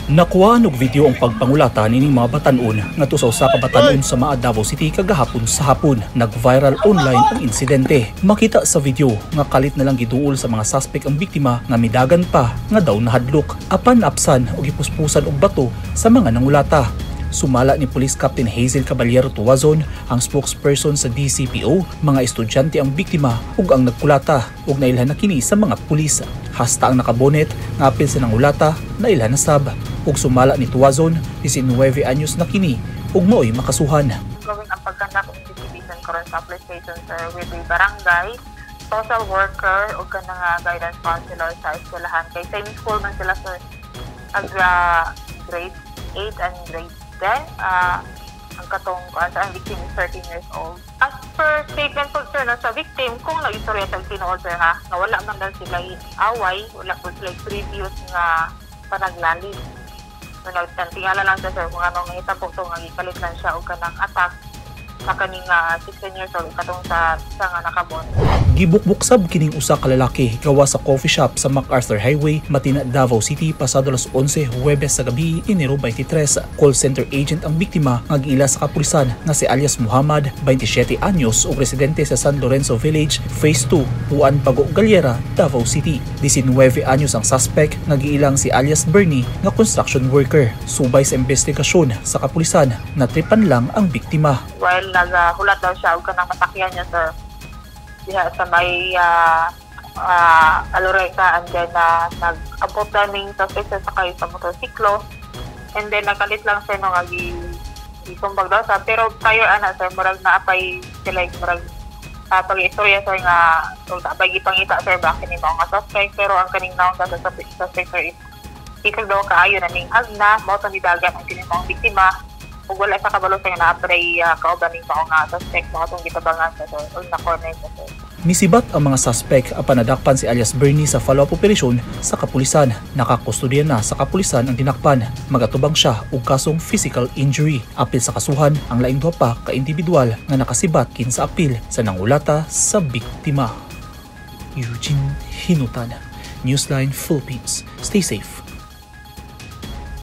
Nakuha og video ang pagpangulata nining mga batan-on ngadto sa usa ka batan-on sa Maa, Davao City kagahapon sa hapon. Nag-viral online ang insidente. Makita sa video nga kalit na lang giduol sa mga suspect ang biktima nga midagan pa nga daw nahadlok. Apan naapsan og gipuspusan og bato sa mga nangulata. Sumala ni Police Captain Hazel Caballero Tuazon, ang spokesperson sa DCPO, mga estudyante ang biktima ug ang nagkulata ug nailhan na kini sa mga pulis. Hasta ang nakabonet nga apil sa nangulata, nailhan na sab. Ug sumala ni Tuazon, 19 anyos na kini ug maoy makasuhan. Gawin ang pag-conduct investigation karon sa police station, sir, with the barangay social worker o kanang guidance counselor sa eskwelahan kay same school man sila, sir, ag grade 8 and grade 10. Ang katong kuan sa ang victim is 13 years old as per statement po, sir, no, sa victim. Kung nag-istorya sa tinuod, sir, ha, nga wala man daw sila away, wala po sila previous nga panaglalim. So, nagtingala lang siya, sir, kung anong nahitabo to nga gipalit lang siya og kanang attack sa kaning 16 years old katong sa nga nakabon. Gibukbuk sab kining usa ka lalaki gawa sa coffee shop sa MacArthur Highway, Matina, Davao City pasado alas 11 Huwebes sa gabi, Enero 23. Call center agent ang biktima nga giila sa kapulisan nga si alias Muhammad, 27 anyos ug residente sa San Lorenzo Village, Phase 2, Puan Pago Galera, Davao City. 19 anyos ang suspect nga giilang si alias Bernie nga construction worker. Subay sa investigasyon sa kapulisan, natripan lang ang biktima. While nagahulat daw siya og kanang masakyan niya, sir, diha sa may Aloreta, and then nag-abot daw ning suspect sa sakay sa motorsiklo and then nakalit lang, sir, no, nga gisumbag daw sa, pero prior ana, sir, murag naapay sila murag pag-istorya, sir, nga ug naapay gipangita, sir, ba kini mao nga suspect, pero ang kaning naong sa suspect, sir, is isag daw kaayo na ning hagna mao tong gidagan ang kini maong biktima ug wala sa kabalo sa nga naapay kauban ning mao nga suspect, mao tong gitabangan sa, sir, ug na corner sa, sir. Misibat ang mga suspect apan nadakpan si alias Bernie sa follow-up operasyon sa kapulisan. Nakakustodiya na sa kapulisan ang dinakpan. Magatubang siya og kasong physical injury. Apil sa kasuhan ang laing duha pa ka individual nga nakasibat kinsa apil sa nangulata sa biktima. Eugene Hinutan, Newsline Philippines. Stay safe.